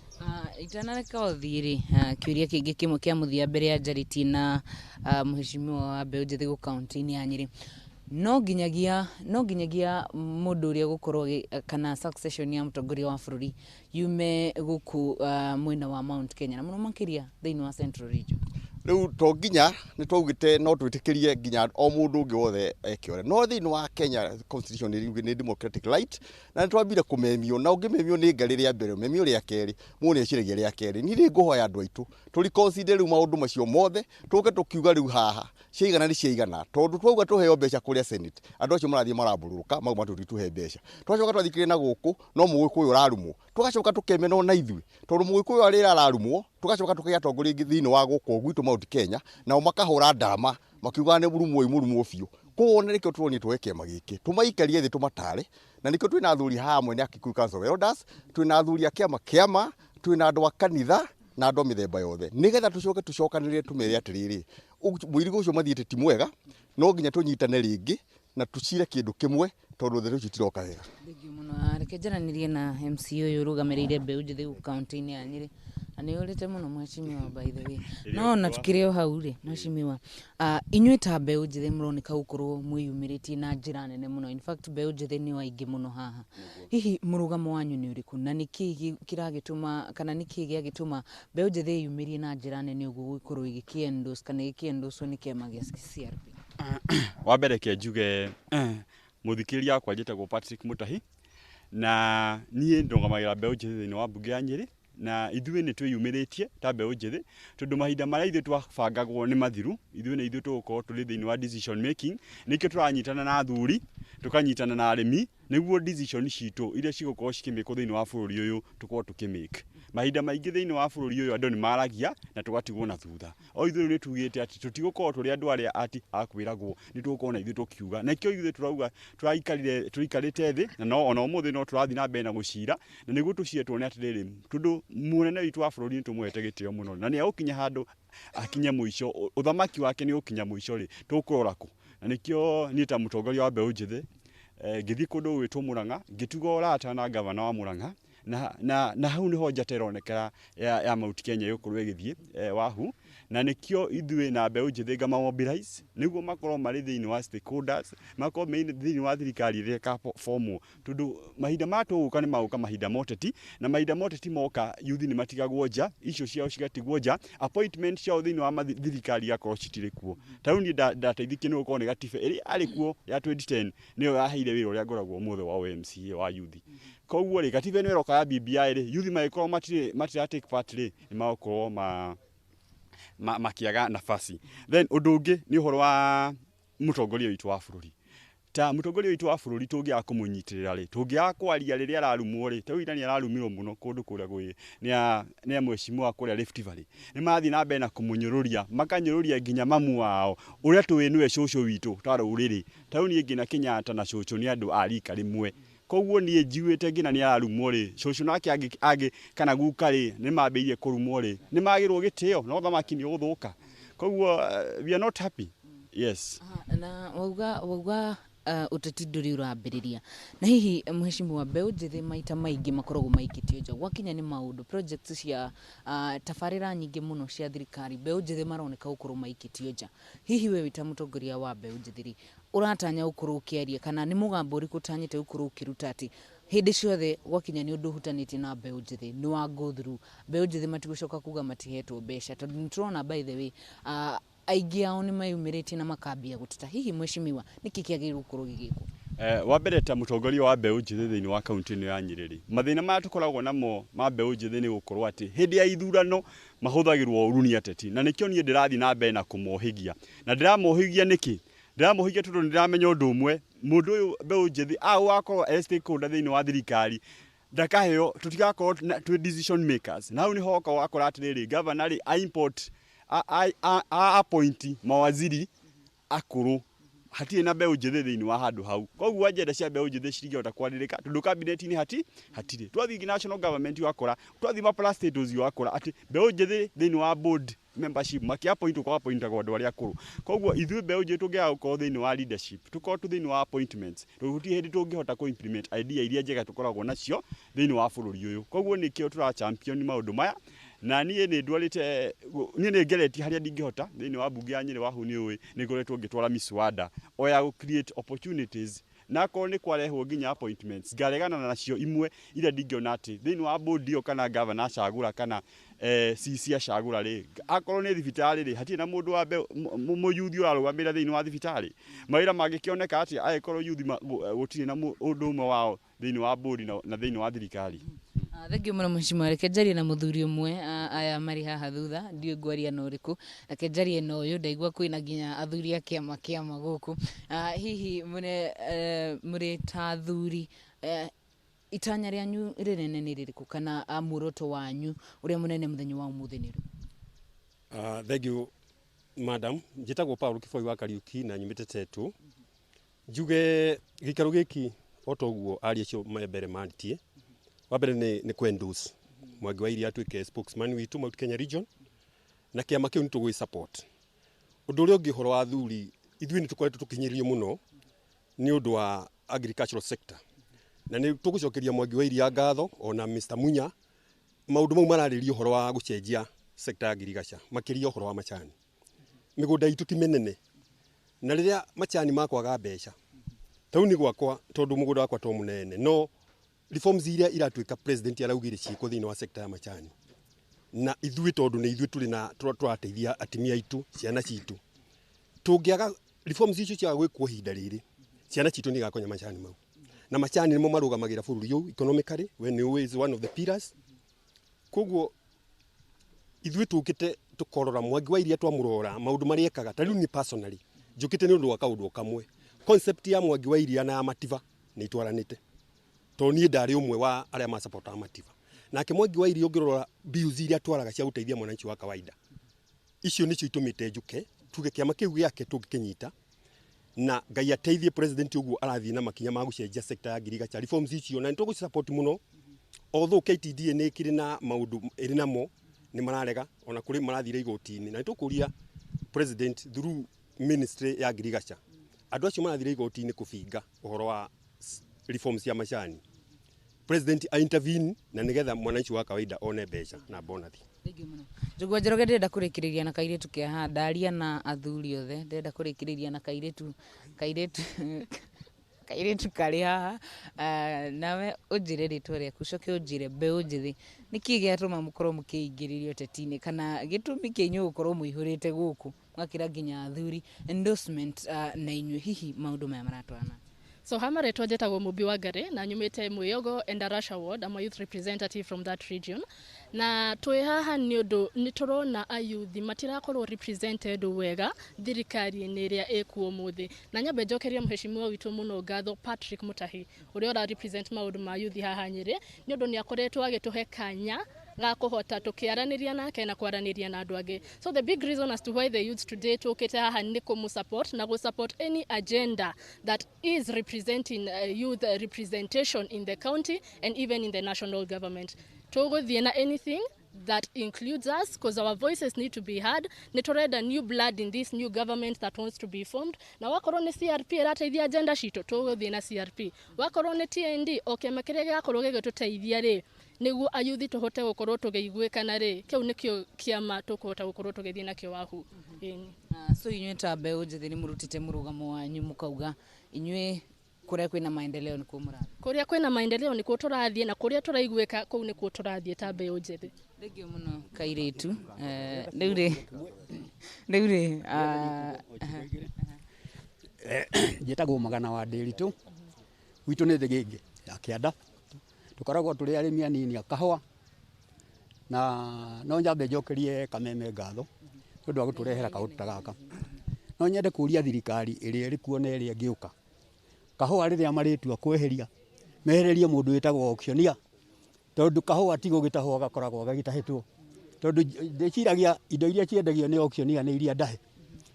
Itanareka ũthiĩ rĩ, kĩũria kĩngĩ kĩmwe kĩa mũthia mbere ya njarĩtie na mũheshimiwa wa mbeũ njĩthĩ gũ kaunti-inĩ ya Nyĩrĩ, no nginyagia mũndũ ũrĩa gũkorwo kana succession ya mũtongoria wa bũrũri yume gũkũ mwena wa Mount Kenya na mũno makĩria thĩinĩ wa Central Region? Rĩu to nginya, nĩ twaugĩte no twĩtĩkĩrie nginya o mũndũ ũngĩ wothe eke ũrĩa, no thĩinĩ wa Kenya constitution nĩ democratic right, na nĩ twambire kũmemio, na ũngĩmemio nĩ ngarĩ rĩa mbere, ũmemio rĩa kerĩ, mũndũ nĩ eciragia rĩa kerĩ. Niĩ nĩ ngũhoya andũ aitũ tũreconsider rĩu maũndũ macio mothe, tũke tũkiuga rĩu haha ciaigana nĩ ciaigana, tondũ twauga tũheo mbeca kũrĩa Senate, andũ acio marathiĩ marambũrũrũka mau matũtituhe mbeca. Twacoka twathikĩrĩria na gũkũ no mũgĩkũyũ ũrarumwo, tũgacoka tũkemena ona ithuĩ tondũ mũgĩkũyũ arĩa ararumwo, tũgacoka tũkagĩa atongoria aingĩ thĩinĩ wa gũkũ gwitũ Mount Kenya, nao makahũra ndarama makiugaga nĩ mũrumwo mũrumwo biũ. Koguo ona nĩkĩo tũronire tuoe kĩama gĩkĩ tũmaikarie thĩ tũmatare, na nĩkĩo twĩna athuri haha amwe nĩ a Kikuyu Council of Elders, twĩna athuri a kĩama kĩama, twĩna andũ a kanitha na andũ a mĩthemba yothe, nĩgetha tũcoke tũcokanĩrĩre tũmere atĩrĩrĩ, mũirigo ũcio mathiĩte ti mwega, no nginya tũnyitane rĩngĩ na tũcire kĩndũ kĩmwe, tondũ thĩ rĩu citiroka wega. Thank you mũno. Reke njaranĩrie na MC ũyũ ũrũgamĩrĩire mbeũ njĩthĩ gũkũ kaunti-inĩ ya Nyĩrĩ, na nĩ ũrĩte mũno mheshimiwa, by the way. No na tukĩrĩ o hau rĩ, mheshimiwa, inyuĩ ta mbeũ njĩthĩ mũroneka gũkorwo mwĩyumĩrĩtie na njĩra nene mũno. In fact, mbeũ njĩthĩ nĩo aingĩ mũno haha. Hihi mũrũgamo wanyu nĩ ũrĩkũ, na nĩkĩĩ kĩragĩtũma kana nĩkĩĩ gĩagĩtũma mbeũ njĩthĩ ĩyumĩrie na njĩra nene ũguo gũkorwo ĩgĩkĩ-endorse kana ĩgĩkĩ-endorswo nĩ kĩama gĩa CRP? Wa mbere ke njuge mũthikĩrĩria wakwa, njĩtagwo Patrick Mutahi na niĩ ndũgamagĩra mbeũ njĩthĩ thĩinĩ wa mbunge ya Nyĩrĩ, na ithuĩ nĩ twĩyumĩrĩtie ta mbeũ njĩthĩ tondũ mahinda marĩa ithuĩ twabangagwo nĩ mathiru. Ithuĩ nĩ ithuĩ tũgũkorwo tũrĩ thĩinĩ wa decision making. Nĩkĩo tũranyitana na athuri, tũkanyitana na arĩmi, nĩguo decision citũ iria cigũkorwo cikĩmĩkwo thĩinĩ wa bũrũri ũyũ tũkorwo tũkĩmake. Mahinda maingĩ thĩinĩ wa bũrũri ũyũ andũ nĩ maragia na tũgatigwo na thutha. O ithuĩ rĩu nĩ tugĩte atĩ tũtigũkorwo tũrĩ andũ arĩa ati a kwĩragwo, nĩ tũgũkorwo na ithuĩ tũkiuga. Na nĩkĩo ithuĩ tũrauga tũraikarire tũikarĩte thĩ na no ona ũmũthĩ no tũrathiĩ na mbere na gũcira, na nĩguo tũcire tuone atĩrĩrĩ, tondũ mũnene witũ wa bũrũri nĩ tũmũhete gĩtĩo mũno na nĩ egũkinya handũ akinye mũico, ũthamaki wake nĩ ũgũkinya mũico rĩ, tũkũrora kũ? Na nĩkĩo niĩ ta mũtongoria wa mbeũ njĩthĩ ngĩthiĩ kũndũ gwĩtwo Murang'a, ngĩtuga ũrata na gavana wa Murang'a, na hau nĩho njata ĩronekera ya Mount Kenya ĩgũkorwo ĩgĩthiĩ wahu. Na nĩkĩo ithuĩ na mbeũ njĩthĩ ngama mobilize nĩguo makorwo marĩ thĩinĩ wa stakeholders, makorwo me thĩinĩ wa thirikari ĩrĩa ĩkaformwo, tondũ mahinda maya tũgũka nĩ magũka mahinda ma ũteti, na mahinda ma ũteti moka youth nĩ matigagwo nja, icio ciao cigatigwo nja, appointment ciao thĩinĩ wa thirikari igakorwo citirĩ kuo. Ta rĩu niĩ ndateithĩkire nĩ gũkorwo nĩ gatiba ĩrĩa yarĩ kuo ya 2010 nĩyo yaheire wĩra ũrĩa ngoragwo ũmũthĩ wa MCA wa youth. Koguo rĩ, gatiba ĩno ĩroka ya BBI rĩ, youth magĩkorwo matirĩ matira take part rĩ, nĩ magũkorwo ma makĩaga nafasi. Then ũndũ ũngĩ nĩ ũhoro wa mũtongoria witũ wa bũrũri. Ta mũtongoria witũ wa bũrũri tũngĩaga kũmũnyitĩrĩra rĩ, tũngĩaga kwaria rĩrĩa ararumwo rĩ, ta rĩu ira nĩ ararumirwo mũno kũndũ kũrĩa gwĩ nĩ a mheshimiwa kũrĩa Rift Valley, nĩ marathiĩ na mbere na kũmũnyũrũria, makanyũrũria nginya mamu wao ũrĩa tũĩ nĩwe cũcũ witũ ta rũrĩrĩ. Ta rĩu niĩ ngĩna Kenyatta na cũcũ nĩ andũ a rika rĩmwe, koguo niĩ njiguĩte nginya nĩ ararumwo rĩ, cũcũ nake angĩ kana guka rĩ, nĩ mambĩrĩirie kũrumwo rĩ, nĩ magĩrwo gĩtĩo na ũthamaki nĩ ũgũthũka. Koguo we are not happy, yes. Na wauga Ũteti ndũrĩ ũrambĩrĩria, na hihi mheshimiwa, mbeũ njĩthĩ maita maingĩ makoragwo maikĩtio nja gwakinya nĩ maũndũ, projects cia tabarĩra nyingĩ mũno cia thirikari, mbeũ njĩthĩ maroneka gũkorwo maikĩtio nja. Hihi we wĩ ta mũtongoria wa mbeũ njĩthĩ rĩ, ũratanya gũkorwo ũkĩaria kana nĩ mũgambo ũrĩkũ ũtanyĩte gũkorwo ũkĩruta atĩ hĩndĩ ciothe gwakinya nĩ ũndũ ũhutanĩtie na mbeũ njĩthĩ nĩ wa go through, mbeũ njĩthĩ matigũcoka kuga matihetwo mbeca, tondũ nĩ tũrona, by the way, aingĩ ao nĩ meyumĩrĩtie na makambia gũteta? Hihi mheshimiwa, nĩkĩ kĩagĩrĩirwo gũkorwo gĩgĩkwo? Wa mbere, ta mũtongoria wa mbeũ njĩthĩ thĩinĩ wa kaunti ĩno ya Nyĩrĩ rĩ, mathĩna marĩa tũkoragwo namo ma mbeũ njĩthĩ nĩ gũkorwo atĩ hĩndĩ ya ithurano mahũthagĩrwo ũru nĩ ateti, na nĩkĩo niĩ ndĩrathiĩ na mbere na kũmohĩgia. Na ndĩramohĩgia nĩkĩ? Ndĩramohĩgia tondũ nĩ ndĩramenya ũndũ ũmwe, mũndũ ũyũ mbeũ njĩthĩ agũgakorwo e stakeholder thĩinĩ wa thirikari ndakaheo, tũtigakorwo twĩ decision makers. Na hau nĩho hoka ũgakora atĩrĩrĩ, governor rĩ, a import a appoint mawaziri akũrũ, hatirĩ na mbeũ njĩthĩ thĩinĩ wa handũ hau. Koguo agenda cia mbeũ njĩthĩ citingĩhota kwarĩrĩka tondũ kabineti-inĩ hatirĩ. Twathiĩ national government ũgakora, twathiĩ ma parastatals ũgakora atĩ mbeũ njĩthĩ thĩinĩ wa board membership makĩ-appoint kwa appointagwo andũ arĩa akũrũ. Koguo ithuĩ mbeũ njĩthĩ tũngĩaga gũkorwo thĩinĩ wa leadership, tũkorwo tu thĩinĩ wa appointments, tũgũtirĩ hĩndĩ tũngĩhota kũ implement idea iria njega tũkoragwo nacio thĩinĩ wa bũrũri ũyũ. Koguo nĩkĩo tũra champion maũndũ maya, na niĩ nĩ ndwarĩte, niĩ nĩ ngeretie harĩa ndingĩhota thĩinĩ wa mbunge ya Nyĩrĩ. Wahu nĩ ũĩ nĩ ngoretwo ngĩtwara miswada o ya gũ create opportunities, na akorwo nĩ kwarehwo nginya appointments ngaregana nacio imwe iria ndingĩona atĩ thĩinĩ wa board ĩyo kana governor acagũra kana CC acagũra rĩ, akorwo nĩ thibitarĩ rĩ, hatirĩ na mũndũ wa mũyuthi ũrarũgamĩrĩra thĩinĩ wa thibitarĩ. Mawĩra mangĩkĩoneka atĩa angĩkorwo yuthi gũtirĩ na ũndũ ũmwe wao thĩinĩ wa board na thĩinĩ wa thirikari? Thengiũ mũno mheshimiwa. Reke njarie na mũthuri ũmwe, aya marĩ haha thutha, ndiũĩ ngwaria na ũrĩkũ. Reke njarie na ũyũ, ndaigua kwĩna nginya athuri a kĩama gũkũ. Hihi mũrĩ ta athuri, itanya rĩanyu rĩnene nĩ rĩrĩkũ kana muoroto wanyu ũrĩa mũnene mũthenya wa ũmũthĩ nĩ ũrĩkũ? Thank you, madam. Njĩtagwo Paul Kiboi wa Kariuki na nyumĩte Tetu. Njuge gĩikaro gĩkĩ o ta ũguo aria acio me mbere marĩtie, wa mbere nĩ kũ endorse Mwangi wa Iria atuĩke spokesman witũ Mount Kenya region, na kĩama kĩu nĩ tũgwĩ support. Ũndũ ũrĩa ũngĩ, ũhoro wa athuri, ithuĩ nĩ tũkoretwo tũkinyĩrio mũno nĩ ũndũ wa agricultural sector, na nĩ tũgũcokeria Mwangi wa Iria ngatho ona Mr Munya maũndũ mau mararĩria ũhoro wa gũcenjia sector ya ngirigaca, makĩria ũhoro wa macani. Mĩgũnda itũ ti mĩnene, na rĩrĩa macani makwaga mbeca tauni gwakwa, tondũ mũgũnda wakwa to mũnene, no reforms iria iratuĩka president araugire ciĩkwo thĩinĩ wa sector ya macani, na ithuĩ tondũ nĩ ithuĩ tũrĩ na tũrateithia atumia aitũ, ciana citũ, tũngĩaga reforms icio ciaga gwĩkwo ihinda rĩrĩ, ciana citũ nĩ igakonya macani mau, na macani nĩmo marũgamagĩra bũrũri ũyũ economically. We nĩ ũĩ is one of the pillars. Koguo ithuĩ tũkĩte tũkorora Mwangi wa Iria, twamũrora maũndũ marĩa ekaga. Ta rĩu niĩ personally njũkĩte nĩ ũndũ wa kaũndũ o kamwe, concept ya Mwangi wa Iria na ya Mativa nĩ itwaranĩte, tondũ niĩ ndarĩ ũmwe wa arĩa masapotaga Mativa. Nake Mwangi wa Iria, ũngĩrora bills iria atwaraga cia gũteithia mwananchi wa kawaida, icio nĩcio itũmĩte njuke tuge kĩama kĩu gĩake tũngĩkĩnyita, na Ngai ateithie president ũguo arathiĩ na makinya ma gũcenjia sector ya ngirigaca, reforms icio, na nĩ tũgũci support mũno. Although KTDA nĩ ĩkĩrĩ na maũndũ ĩrĩ namo, nĩ mararega, ona kũrĩ marathire igoti-inĩ, na nĩ tũkũria president through ministry ya ngirigaca, andũ acio marathire igoti-inĩ kũbinga ũhoro wa reforms cia macani, president a intervene na nĩgetha mwananchi wa kawaida one mbeca na bonathi. Thengiũ mũno. Njũgũa Njoroge, ndĩrenda kũrĩkĩrĩria na kairĩtu ke haha. Ndaria na athuri othe, ndĩrenda kũrĩkĩrĩria na kairĩtu karĩ haha. Nawe ũnjĩre rĩtwa rĩaku, ũcoke ũnjĩre mbeũ njĩthĩ nĩkĩ gĩatũma mũkorwo mũkĩingĩrĩria ũteti-inĩ, kana gĩtũmi kĩa inyuĩ gũkorwo mũihũrĩte gũkũ mwakĩra nginya athuri endorsement, na inyuĩ hihi maũndũ maya maratwarana? So ha marĩtwa njĩtagwo Mũmbi wa Ngarĩ na nyumĩte Mwĩyogo Endarasha Ward. I'm a youth representative from that region. Na twĩ haha nĩ ũndũ nĩ tũrona ayuthi matirakorwo represented wega thirikari-inĩ ĩrĩa ĩkuo ũmũthĩ. Na nyambe njokerie mheshimiwa witũ mũno ngatho, Patrick Mutahi, ũrĩa ũra represent maũndũ ma yuthi haha Nyĩrĩ, nĩ ũndũ nĩ akoretwo agĩtũhe kanya ga kũhota tũkĩaranĩria nake na kwaranĩria na andũ angĩ. So the big reason as to why the youths today tũkĩte haha nĩ kũmũ support na gũ support any agenda that is representing youth representation in the county and even in the national government. Tũgũthiĩ na anything. That includes us, because our voices need to be heard. Nĩ tũrenda new blood in this new government that wants to be formed. Na wakorwo nĩ CRP ĩrateithia agenda citũ, tũgũthiĩ na CRP. Wakorwo nĩ TND, o kĩama kĩrĩa gĩgakorwo gĩgĩtũteithia rĩ, nĩguo ayuthi tũhote gũkorwo tũgĩiguĩkana rĩ, kĩu nĩkĩo kĩama tũkũhota gũkorwo tũgĩthiĩ nakĩo wahu. Ĩni. So inyuĩ ta mbeũ njĩthĩ nĩ mũrutĩte mũrũgamo wanyu, mũkauga inyuĩ kũrĩa kwĩna maendeleo nĩkuo mũrathiĩ. Kũrĩa kwĩna maendeleo nĩkuo tũrathiĩ, na kũrĩa tũraiguĩka kũu nĩkuo tũrathiĩ ta mbeũ njĩthĩ. Thengiũ mũno kairĩtu. Rĩu rĩ Njĩtagwo Magana wa Ndĩritũ, gwitũ nĩ Thĩgĩngĩ ya kĩanda. Tũkoragwo tũrĩ arĩmi anini a kahũa, na no nyambe njokerie Kameme ngatho nĩ ũndũ wa gũtũrehera kaũndũ ta gaka. No nyende kũria thirikari ĩrĩa ĩrĩ kuo na ĩrĩa ĩngĩũka, kahũa rĩrĩa marĩtua kweheria, mehererie mũndũ wĩtagwo auctioneer, tondũ kahũa ti gũgĩtahwo gakoragwo gagĩtahĩtwo, tondũ ndĩciragia indo iria ciendagio nĩ auctioneer nĩ iria ndahe.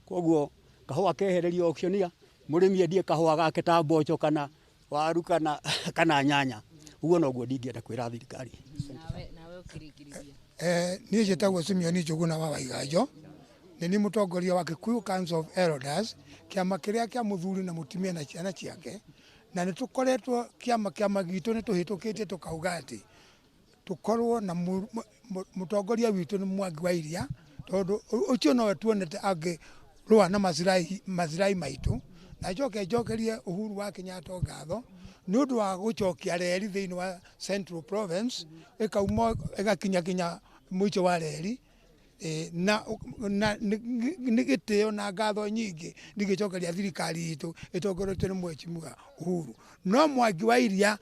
Koguo kahũa kehererio auctioneer, mũrĩmi endie kahũa gake ta mboco kana waru kana nyanya. Ũguo noguo ndingĩenda kwĩra thirikari. Nawe ũkĩrĩkĩrĩria. Niĩ njĩtagwo Simeon Njũgũna wa Waiganjo, nĩ niĩ mũtongoria wa Kikuyu Council of Elders, kĩama kĩrĩa kĩa mũthuri na mũtumia na ciana ciake, na nĩ tũkoretwo kĩama gitũ nĩ tũhĩtũkĩtie tũkauga atĩ tũkorwo na mũtongoria witũ nĩ Mwangi wa Iria, tondũ ũcio nowe tuonete angĩrũa na macirai maitũ. Na njoke njokerie Uhuru wa Kenyatta ngatho nĩ ũndũ wa gũcokia reri thĩinĩ wa Central Province, ĩkauma ĩgakinya kinya mũico wa reri. Na nĩ gĩtĩo na ngatho nyingĩ ndigĩcokeria thirikari itũ ĩtongoretio nĩ Mheshimiwa Uhuru. No Mwangi wa Iria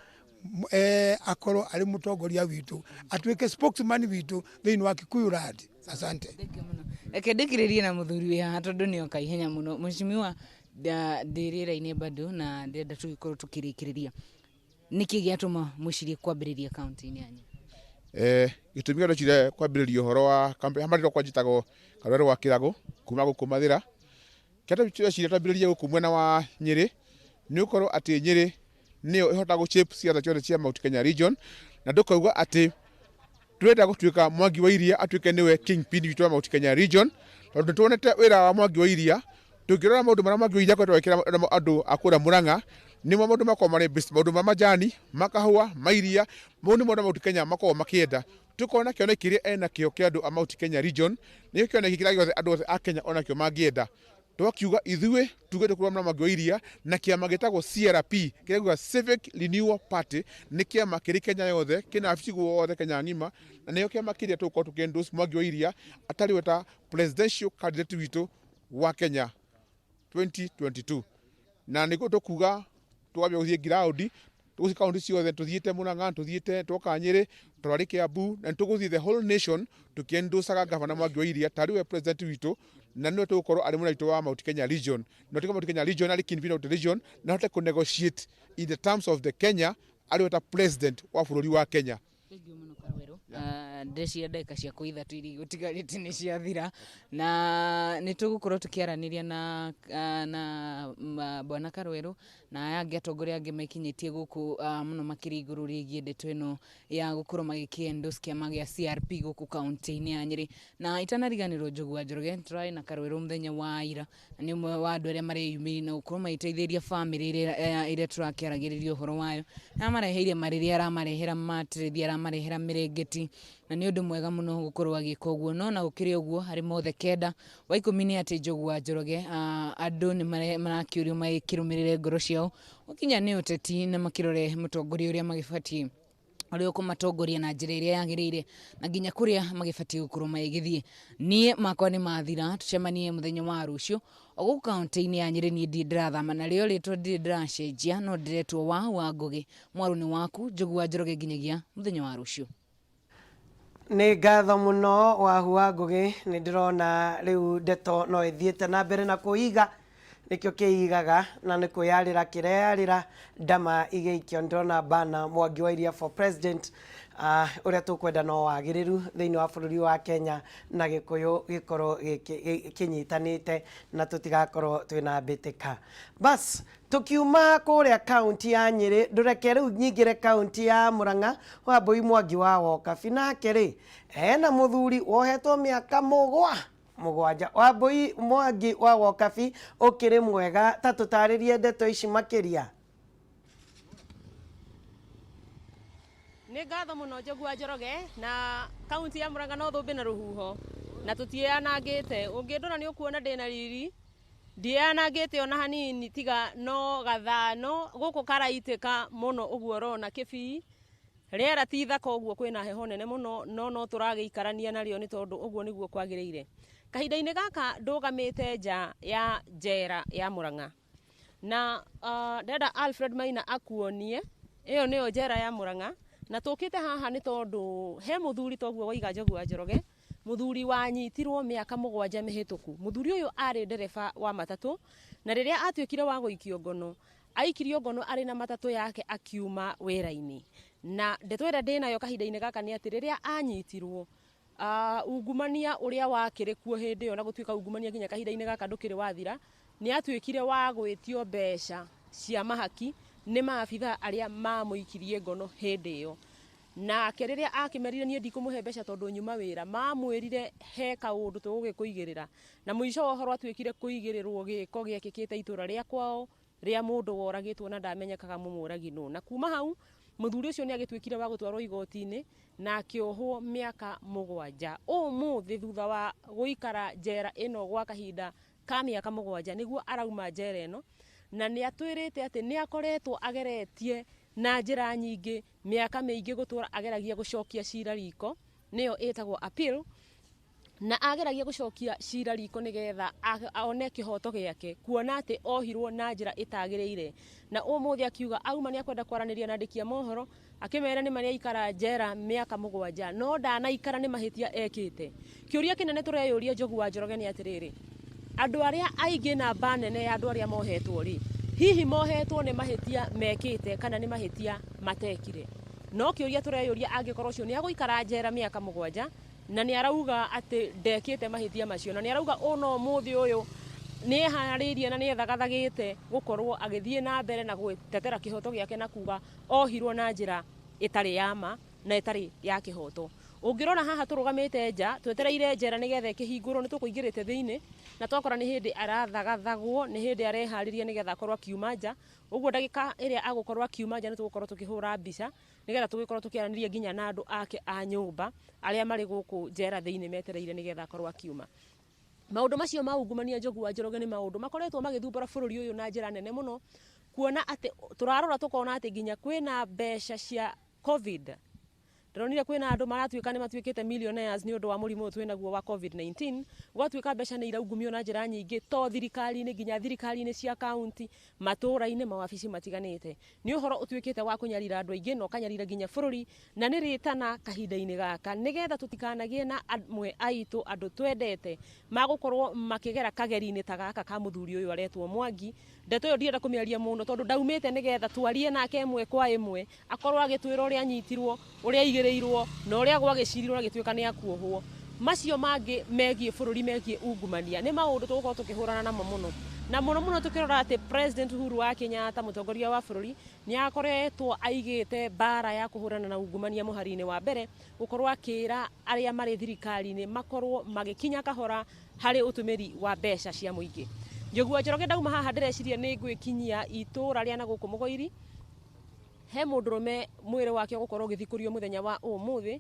akorwo arĩ mũtongoria witũ, atuĩke spokesman witũ thĩinĩ wa Kikuyu land. Asante. Reke ndĩkĩrĩrie na mũthuri wĩ haha, tondũ nĩ oka ihenya mũno. Mheshimiwa, ndĩ rĩera-inĩ bado na ndĩrenda tũgĩkorwo tũkĩrĩkĩrĩria. Nĩkĩ gĩatũma mwĩcirie kwambĩrĩria kaunti-inĩ yanyu? Gĩtũmi kĩrĩa ndecire kwambĩrĩria ũhoro wa campaign, marĩtwa kwa njĩtagwo Karwero wa Kĩragũ kuma gũkũ Mathĩra. Kĩrĩa ndeciria twambĩrĩrie gũkũ mwena wa Nyĩrĩ nĩ gũkorwo atĩ Nyĩrĩ nĩyo ĩhotaga gũ shape ciatha ciothe cia Mount Kenya region, na ndũkauga atĩ twenda gũtuĩka Mwangi wa Iria atuĩke nĩwe kingpin witũ wa Mount Kenya region, tondũ nĩtuonete wĩra wa Mwangi wa Iria. Tũngĩrora maũndũ marĩa Mwangi wa Iria akoretwo agĩkĩra andũ a kũrĩa Murang'a, nĩmo maũndũ makoragwo marĩ based, maũndũ ma majani, ma kahũa, ma iria, mau nĩmo andũ a Mount Kenya makoragwo makĩenda. Tũkona kĩoneki kĩrĩa enakĩo kĩa andũ a Mount Kenya region nĩkĩo kĩoneki kĩrĩa gĩothe andũ othe a Kenya onakĩo mangĩenda. Twakiuga ithuĩ tuge tũkũrũgama na Mwangi wa Iria na kĩama gĩtagwo CRP, kĩrĩa kiuga Civic Renewal Party, nĩ kĩama kĩrĩ Kenya yothe, kĩna wabici guothe Kenya ng'ima, na nĩkĩo kĩama kĩrĩa tũgũkorwo tũkĩ endorse Mwangi wa Iria atarĩ we ta presidential candidate witũ wa Kenya 2022. Na nĩguo tũkuga twambia gũthiĩ ground, tũgũthiĩ kaunti ciothe, tũthiĩte Murang'a, tũthiĩte twoka Nyĩrĩ, tũrarĩ Kiambu, na nĩtũgũthiĩ the whole nation tũkĩendosaga gavana Mwangi wa Iria tarĩ we president witũ, na nĩwe tũgũkorwo arĩ mũnene witũ wa Mount Kenya region, na tuĩke Mount Kenya region arĩ kingpin of the region, na ahote kũ negotiate in the terms of the Kenya arĩ we ta president wa bũrũri wa Kenya. Thengiũ mũno Karwerũ. Ndĩreciria ndagĩka ciakwa 3 iria igũtigarĩte nĩ ciathira, na nĩ tũgũkorwo tũkĩaranĩria na bwana Karwerũ na aya angĩ atongoria angĩ mekinyĩtie gũkũ, mũno makĩria igũrũ rĩgiĩ ndeto ĩno ya gũkorwo magĩkĩ endorse kĩama gĩa CRP gũkũ kaunti-inĩ ya Nyĩrĩ. Na itanariganĩrwo, Njogu wa Njoroge, tũrarĩ na Karwerũ mũthenya wa ira, na nĩ ũmwe wa andũ arĩa mareyumĩria na gũkorwo magĩteithĩrĩria bamĩrĩ ĩrĩa tũrakĩaragĩrĩria ũhoro wayo, na amareheire marĩrĩ, aramarehera matĩrĩthi, aramarehera mĩrĩngĩti, na nĩ ũndũ mwega mũno gũkorwo agĩka ũguo. No na gũkĩrĩ ũguo, harĩ mothe kenda wa 10 nĩ atĩ Njogu wa Njoroge, andũ nĩ marakĩũrio magĩkĩrũmĩrĩre ngoro ciao gũkinya nĩ ũteti, na makĩrore mũtongoria ũrĩa magĩbatiĩ, ũrĩa ũkũmatongoria na njĩra ĩrĩa yagĩrĩire, na nginya kũrĩa magĩbatiĩ gũkorwo magĩgĩthiĩ. Niĩ makwa nĩ mathira, tũcemanie mũthenya wa rũciũ o gũkũ kaunti-inĩ ya Nyĩrĩ. Niĩ ndirĩ ndĩrathama, na rĩo rĩtwa ndirĩ ndĩracenjia, no ndĩretwo wa Ngũgĩ. Mwarũ nĩ waku Njogu wa Njoroge, nginyagia mũthenya wa rũciũ. Nĩ ngatho mũno Wahu wa Ngũgĩ. Nĩ ndĩrona rĩu ndeto no ĩthiĩte na mbere na kũiga. Nĩkĩo kĩigaga na nĩ kwĩyarĩra kĩreyarĩra ndama igĩikio. Ndĩrona bana Mwangi wa Iria for president, ũrĩa tũkwenda no wagĩrĩru thĩinĩ wa bũrũri wa Kenya na Gĩkũyũ gĩkorwo kĩnyitanĩte na tũtigakorwo twĩna mbĩtĩka. Bas, tukiuma kũrĩa kaunti ya Nyĩrĩ, ndũreke rĩu nyingĩre kaunti ya Murang'a. Wambui Mwangi wa Wokabi nake rĩ ena mũthuri wohetwo mĩaka 7. Wambui Mwangi wa Wokabi, ũkĩrĩ mwega? Ta tũtarĩrie ndeto ici makĩria. Nĩ ngatho mũno, Njogu wa Njoroge. Na kaunti ya Murang'a no thũmbĩ na rũhuho na tũtiĩyanangĩte. Ũngĩndora nĩ ũkuona ndĩna riri, ndiĩyanangĩte ona hanini, tiga no gathano gũkũ karaitĩka mũno ũguo ũrona kĩbii. Rĩera ti ithaka ũguo, kwĩna heho nene mũno, no no tũragĩikarania narĩo nĩ tondũ ũguo nĩguo kwagĩrĩire. Kahinda-inĩ gaka ndũgamĩte nja ya njera ya Murang'a na ndĩrenda Alfred Maina akuonie ĩyo nĩyo njera ya Murang'a. Na tũkĩte haha nĩ tondũ he mũthuri toguo waiga, Njogu wa Njoroge, mũthuri wanyitirwo mĩaka 7 mĩhĩtũku. Mũthuri ũyũ arĩ ndereba wa matatũ, na rĩrĩa atuĩkire wa gũikio ngono, aikirio ngono arĩ na matatũ yake akiuma wĩra-inĩ. Na ndeto ĩrĩa ndĩnayo kahinda-inĩ gaka nĩ atĩ rĩrĩa anyitirwo, ungumania ũrĩa wakĩrĩ kuo hĩndĩ ĩyo, na gũtuĩka ungumania nginya kahinda-inĩ gaka ndũkĩrĩ wathira, nĩ atuĩkire wa gwĩtio mbeca cia mahaki nĩ maabithaa arĩa mamũikirie ngono hĩndĩ ĩyo. Nake rĩrĩa akĩmerire, "Niĩ ndikũmũhe mbeca tondũ nyuma wĩra," mamwĩrire he kaũndũ tũgũgĩkũigĩrĩra. Na mũico wa ũhoro atuĩkire kũigĩrĩrwo gĩko gĩekĩkĩte itũra rĩa kwao rĩa mũndũ woragĩtwo na ndamenyekaga mũmũragi nũ. Na kuma hau mũthuri ũcio nĩ agĩtuĩkire wa gũtwarwo igoti-inĩ na akĩohwo mĩaka 7. Ũmũthĩ, thutha wa gũikara njera ĩno gwa kahinda ka mĩaka 7, nĩguo arauma njera ĩno. Na nĩ atwĩrĩte atĩ nĩ akoretwo ageretie na njĩra nyingĩ mĩaka mĩingĩ gũtũra ageragia gũcokia cira riko, nĩyo ĩtagwo appeal, na ageragia gũcokia cira riko nĩgetha one kĩhoto gĩake, kuona atĩ ohirwo na njĩra ĩtagĩrĩire. Na ũmũthĩ akiuga auma nĩ akwenda kwaranĩria na andĩki a mohoro, akĩmera nĩ marĩa aikara njera mĩaka 7 no ndanaikara nĩ mahĩtia ekĩte. Kĩũria kĩnene tũreyũria, Njogu wa Njoroge, nĩ atĩrĩrĩ, andũ arĩa aingĩ, namba nene ya andũ arĩa mohetwo rĩ, hihi mohetwo nĩ mahĩtia mekĩte kana nĩ mahĩtia matekire? No kĩũria tũreyũria, angĩkorwo ũcio nĩ agũikara njera mĩaka 7 na nĩ arauga atĩ ndekĩte mahĩtia macio, na nĩ arauga ũno ũmũthĩ ũyũ nĩ eharĩirie na nĩ ethagathagĩte gũkorwo agĩthiĩ na mbere na gwĩtetera kĩhoto gĩake na kuga ohirwo na njĩra ĩtarĩ ya ma na ĩtarĩ ya kĩhoto. Ũngĩrora haha tũrũgamĩte nja twetereire njera nĩgetha ĩkĩhingũrwo, nĩ tũkũingĩrĩte thĩinĩ na twakora nĩ hĩndĩ arathagathagwo, nĩ hĩndĩ areharĩria nĩgetha akorwo akiuma nja. Ũguo ndagĩka ĩrĩa agũkorwo akiuma nja nĩ tũgũkorwo tũkĩhũra mbica nĩgetha tũgĩkorwo tũkĩaranĩria nginya na andũ ake a nyũmba arĩa marĩ gũkũ njera thĩinĩ metereire nĩgetha akorwo akiuma. Maũndũ macio ma ungumania, Njogu wa Njoroge, nĩ maũndũ makoretwo magĩthumbũra bũrũri ũyũ na njĩra nene mũno, kuona atĩ tũrarora tũkona atĩ nginya kwĩna mbeca cia COVID. Ndĩronire kwĩna andũ maratuĩka nĩ matuĩkĩte millionaires nĩ ũndũ wa mũrimũ ũyũ twĩnaguo wa COVID-19. Gũgatuĩka mbeca nĩ iraungumio na njĩra nyingĩ, to thirikari-inĩ, nginya thirikari-inĩ cia kaunti, matũũra-inĩ, mawabici matiganĩte. Nĩ ũhoro ũtuĩkĩte wa kũnyarira andũ aingĩ na ũkanyarira nginya bũrũri. Na nĩ rĩtana kahinda-inĩ gaka nĩgetha tũtikanagĩe na amwe aitũ, andũ twendete, magũkorwo makĩgera kageri-inĩ ta gaka ka mũthuri ũyũ aretwo Mwangi. Ndeto ĩyo ndienda kũmĩaria mũno tondũ ndaumĩte nĩgetha twarie nake ĩmwe kwa ĩmwe, akorwo agĩtwĩra ũrĩa anyitirwo, ũrĩa aigĩrĩirwo na ũrĩa gwagĩcirirwo na agĩtuĩka nĩ akuohwo. Macio mangĩ megiĩ bũrũri, megiĩ ungumania, nĩ maũndũ tũgũkorwo tũkĩhũrana namo mũno na mũno mũno, tũkĩrora atĩ President Uhuru wa Kenyatta, mũtongoria wa bũrũri, nĩ akoretwo aigĩte mbara ya kũhũrana na ungumania mũhari-inĩ wa mbere, gũkorwo akĩra arĩa marĩ thirikari-inĩ makorwo magĩkinya kahora harĩ ũtũmĩri wa mbeca cia mũingĩ. Njogu wa Njoroge, ndauma haha ndĩreciria nĩ ngwĩkinyia itũũra rĩa na gũkũ Mũgoiri. He mũndũrũme mwĩrĩ wake ũgũkorwo ũgĩthikũrio mũthenya wa ũmũthĩ.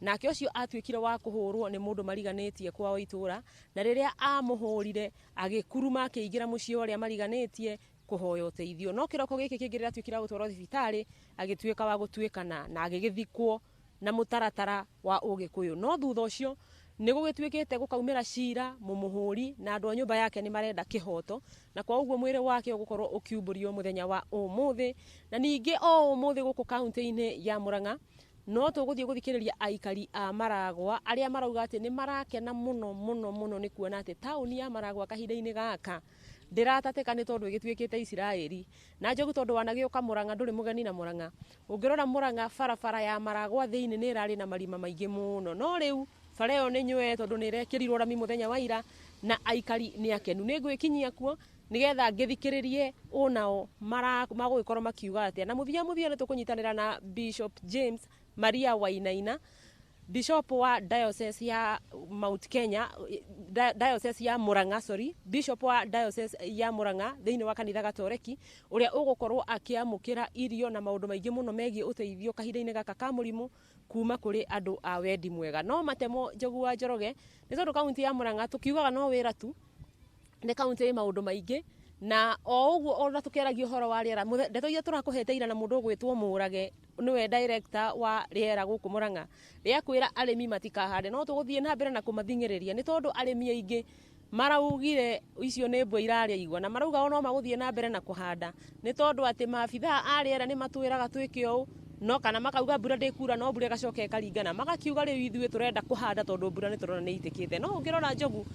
Nake ũcio atuĩkire wa kũhũrwo nĩ mũndũ mariganĩtie kwao itũũra, na rĩrĩa amũhũrire agĩkuruma akĩingĩra mũciĩ wa ũrĩa mariganĩtie kũhoya ũteithio. No kĩroko gĩkĩ kĩngĩ rĩrĩa atuĩkire wa gũtwarwo thibitarĩ, agĩtuĩka wa gũtuĩkana na agĩgĩthikwo na mũtaratara wa ũgĩkũyũ. No thutha ũcio nĩ gũgĩtuĩkĩte gũkaumĩra cira mũmũhũri, na andũ a nyũmba yake nĩ marenda kĩhoto, na kwa ũguo mwĩrĩ wake ũgũkorwo ũkiumbũrio mũthenya wa ũmũthĩ. Na ningĩ o ũmũthĩ gũkũ kaunti-inĩ ya Murang'a no tũgũthiĩ gũthikĩrĩria aikari a Maragwa arĩa marauga atĩ nĩ marakena mũno mũno mũno nĩ kuona atĩ taũni ya Maragwa kahinda-inĩ gaka Ndĩratatĩka nĩ tondũ ĩgĩtuĩkĩte Isiraeli. Na Njogu tondũ wanagĩũka Mũrang'a ndũrĩ mũgeni na Mũrang'a. Ũngĩrora Mũrang'a barabara ya Maragwa thĩinĩ nĩ ĩrarĩ na marima maingĩ mũno. No rĩu bara ĩyo nĩ nywee tondũ nĩ ĩrekĩrirwo rami mũthenya wa ira na aikari nĩ akenu. Nĩ ngwĩkinyia kuo nĩgetha ngĩthikĩrĩrie ũ nao magũgĩkorwo makiuga atĩa. Na mũthia mũthia nĩ tũkũnyitanĩra na Bishop James Maria Wainaina, Bishop wa Diocese ya Mount Kenya, Diocese ya Murang'a, sorry, Bishop wa Diocese ya Murang'a thĩinĩ wa kanitha Gatoreki, ũrĩa ũgũkorwo akĩamũkĩra irio na maũndũ maingĩ mũno megiĩ ũteithio kahinda-inĩ gaka ka mũrimũ kuma kũrĩ andũ a wendi mwega. No matemo Njogu wa Njoroge, nĩ tondũ kaunti ya Murang'a tũkiugaga no wĩra tu, nĩ kaunti ĩ maũndũ maingĩ, na o ũguo ona tũkĩaragia ũhoro wa rĩera, ndeto iria tũrakũhete ira na mũndũ ũgwĩtwo Mũrage, nĩwe director wa rĩera gũkũ Murang'a, rĩa kwĩra arĩmi matikahande, no tũgũthiĩ na mbere na kũmathing'ĩrĩria, nĩ tondũ arĩmi aingĩ maraugire icio nĩ mbwe irarĩa igwa, na marauga o no magũthiĩ na mbere na kũhanda, nĩ tondũ atĩ maabithaa a rĩera nĩ matwĩraga twĩke ũũ, no kana makauga mbura ndĩkura, no mbura ĩgacoka ĩkaringana, magakiuga rĩu ithuĩ tũrenda kũhanda tondũ mbura nĩ tũrona nĩ ĩitĩkĩte. No ũngĩrora Njogu,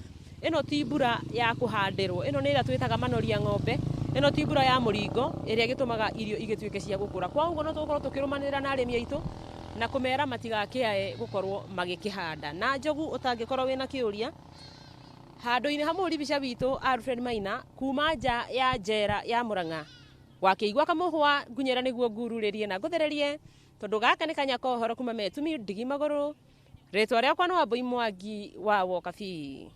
ĩno ti mbura ya kũhandĩrwo, ĩno nĩ ĩrĩa twĩtaga manoria ng'ombe, ĩno ti mbura ya mũringo ĩrĩa ĩgĩtũmaga irio igĩtuĩke cia gũkũra. Kwa ũguo no tũgũkorwo tũkĩrũmanĩrĩra na arĩmi aitũ na kũmera matigakĩae gũkorwo magĩkĩhanda. Na Njogu ũtangĩkorwo wĩna kĩũria, handũ-inĩ ha mũhũri mbica witũ Alfred Maina kuma nja ya njera ya Murang'a, wakĩigua kamũhwa ngunyĩra nĩguo ngururĩrie na ngũthererie, tondũ gaka nĩ kanya ka ũhoro kuma Metumi ndigi magũrũ. Rĩtwa rĩakwa nĩ Wambui Mwangi wa Wokabi.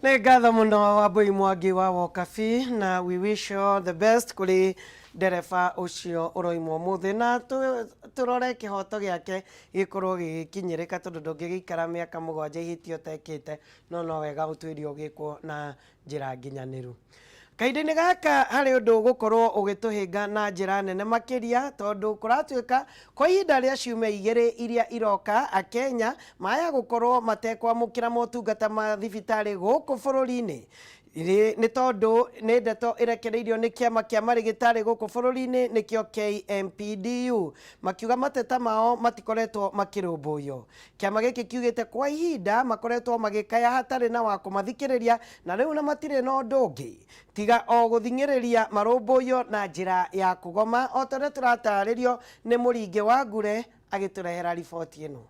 Nĩ ngatho mũno Wambui Mwangi wa Wokabi, na we wish you all the best kũrĩ ndereba ũcio ũroimwo ũmũthĩ, na tũrore kĩhoto gĩake gĩkorwo gĩgĩkinyĩrĩka, tondũ ndũngĩgĩikara mĩaka 7 ihĩtia ũtekĩte, no wega ũtuĩria ũgĩkwo na njĩra nginyanĩru. Kahinda-inĩ gaka harĩ ũndũ ũgũkorwo ũgĩtũhĩnga na njĩra nene makĩria, tondũ kũratuĩka kwa ihinda rĩa ciumia 2 iria iroka, Akenya maya gũkorwo matekwamũkĩra motungata ma thibitarĩ gũkũ bũrũri-inĩ. Nĩ tondũ nĩ ndeto ĩrekereirio nĩ kĩama kĩa marĩgĩtarĩ gũkũ bũrũri-inĩ nĩkĩo KMPDU, makiuga mateta mao matikoretwo makĩrũmbũiyo. Kĩama gĩkĩ kiugĩte kwa ihinda makoretwo magĩkaya hatarĩ na wa kũmathikĩrĩria, na rĩu na matirĩ na ũndũ ũngĩ tiga o gũthing'ĩrĩria marũmbũiyo na njĩra ya kũgoma, o ta ũrĩa tũratarĩrio nĩ Mũringĩ wa Ngure agĩtũrehera riboti ĩno.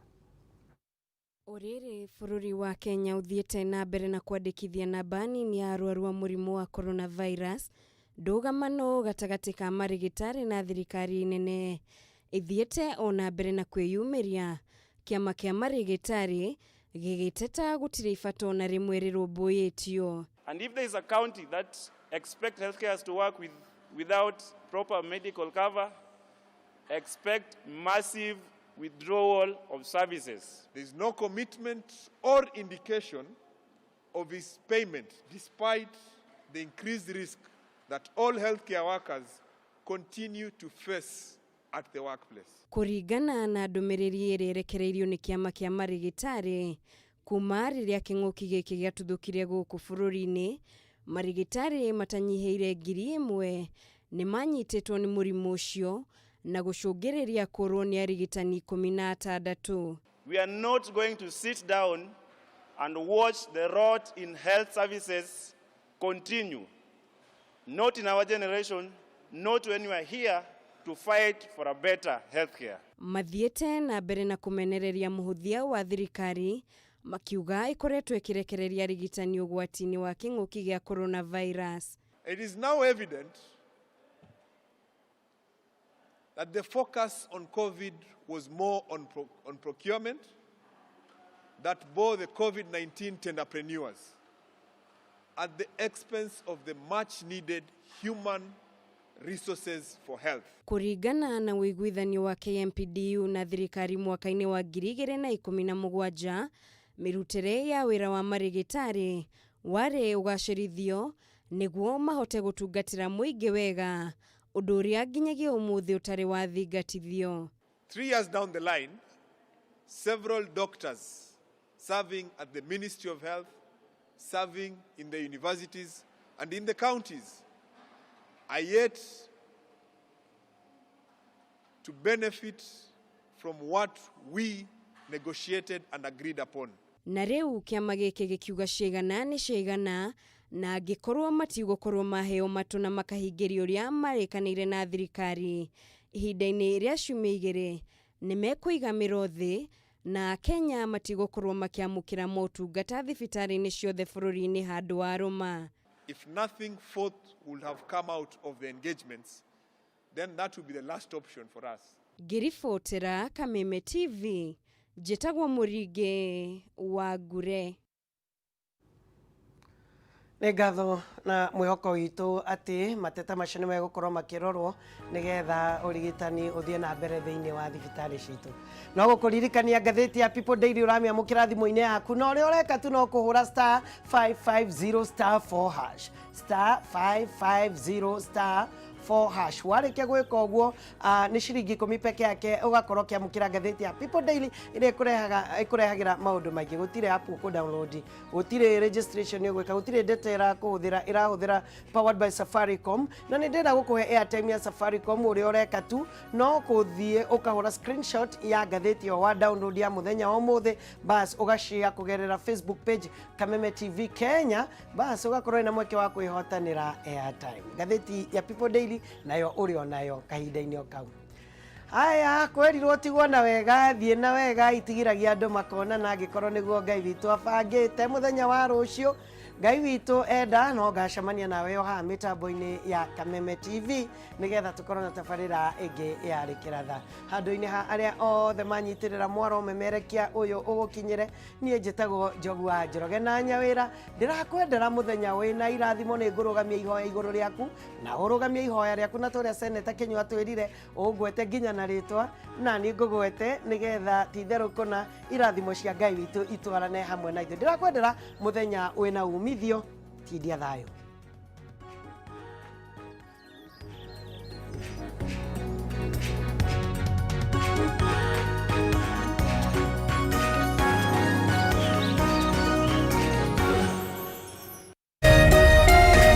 Ũrĩrĩ bũrũri wa Kenya ũthiĩte na mbere na kwandĩkithia namba nini ya arwaru a mũrimũ wa coronavirus, ndũgamano gatagatĩ ka marĩgĩtarĩ na thirikari nene ĩthiĩte o na mbere na kwĩyumĩria. Kĩama kĩa marĩgĩtarĩ gĩgĩteta gũtirĩ ibata ona rĩmwe rĩrũmbũyĩtio. And if there is a county that expect healthcare to work without proper medical cover, expect massive withdrawal of services. There is no commitment or indication of his payment, despite the increased risk that all healthcare workers continue to face at the workplace. Kũringana na ndũmĩrĩri ĩrĩa ĩrekereirio nĩ kĩama kĩa marĩgĩtarĩ kuma rĩrĩa kĩng'ũki gĩkĩ gĩatuthũkire gũkũ bũrũri-inĩ, marĩgĩtarĩ matanyihĩire 1000 nĩ manyitĩtwo nĩ mũrimũ ũcio na gũcũngĩrĩria kũrwo nĩ arigitani 16. We are not going to sit down and watch the rot in health services continue. Not in our generation, not when we are here to fight for a better healthcare. Mathiĩte na mbere na kũmenereria mũhũthia wa thirikari makiuga ĩkoretwo ĩkĩrekereria arigitani ũgwati-inĩ wa kĩng'ũki gĩa coronavirus. It is now evident that the focus on COVID was more on procurement that bore the COVID-19 tenderpreneurs at the expense of the much needed human resources for health. Kũringana na ũiguithanio wa KMPDU na thirikari mwaka-inĩ wa 2017, mĩrutĩre ya wĩra wa marĩgĩtarĩ warĩ ũgacĩrithio nĩguo mahote gũtungatĩra mũingĩ wega, ũndũ ũrĩa nginyagia ũmũthĩ ũtarĩ wathingatithio. 3 years down the line, several doctors serving at the Ministry of Health, serving in the universities and in the counties are yet to benefit from what we negotiated and agreed upon. Na rĩu kĩama gĩkĩ gĩkiuga ciĩgana nĩ ciĩgana Na angĩkorwo matigũkorwo maheo matũ na makahingĩrio ũrĩa marĩkanĩire na thirikari ihinda-inĩ rĩa ciumia igĩrĩ, nĩ mekũiga mĩro thĩ na Akenya matigũkorwo makĩamũkĩra motungata thibitarĩ-inĩ ciothe bũrũri-inĩ handũ wa rũma. If nothing forth would have come out of the engagements, then that would be the last option for us. Ngĩribotera Kameme TV, njĩtagwo Mũringĩ wa Ngure. Nĩ ngatho na mwĩhoko witũ atĩ mateta macio nĩ megũkorwo makĩrorwo nĩgetha ũrigitani ũthiĩ na mbere thĩinĩ wa thibitarĩ citũ. No gũkũririkania ngathĩti ya People Daily ũramĩamũkĩra thimũ-inĩ yaku, na ũrĩa ũreka tu no kũhũra star 550 star 4 hash, star 550 star 4 hash. Warĩkia gwĩka ũguo, nĩ ciringi 10 peke yake ũgakorwo ũkĩamũkĩra ngathĩti ya People Daily ĩrĩa ĩkũrehagĩra maũndũ maingĩ. Gũtirĩ app ũkũ download, gũtirĩ registration ũgwĩka, gũtirĩ data ĩrakũhũthĩra, ĩrahũthĩra powered by Safaricom. Na nĩ ndĩrenda gũkũhe airtime ya Safaricom. Ũrĩa ũreka tu no kũthiĩ ũkahũra screenshot ya ngathĩti ĩyo wa download ya mũthenya wa ũmũthĩ, bas ũgashare kũgerera Facebook page Kameme TV Kenya, bas ũgakorwo wĩna mweke wa kwĩhotanĩra airtime. Ngathĩti ya People Daily nayo ũrĩ onayo kahinda-inĩ o kau. Aya, kwerirwo tigwo na wega, thiĩ na wega, itigiragia andũ makonana angĩkorwo nĩguo Ngai witũ abangĩte. Mũthenya wa rũciũ Ngai witũ enda no ngacemania nawe o haha mĩtambo-inĩ ya Kameme TV nĩgetha tũkorwo na tabarĩra ĩngĩ ya Rĩkĩratha. Handũ-inĩ ha arĩa othe manyitĩrĩra mwaro memerekia ũyũ ũgũkinyĩre, niĩ njĩtagwo Njogu wa Njoroge na Nyawĩra. Ndĩrakwendera mũthenya wĩna irathimo. Nĩ ngũrũgamia ihoya igũrũ rĩaku na ũrũgamie ihoya rĩaku, na tũrĩa Seneta Kĩnyua twĩrire ũngwete nginya na rĩtwa, na niĩ ngũgwete nĩgetha ti-itherũ kũna irathimo cia Ngai witũ itwarane hamwe na ithuĩ. Ndĩrakwendera mũthenya wĩna umithio. Tindia thayũ.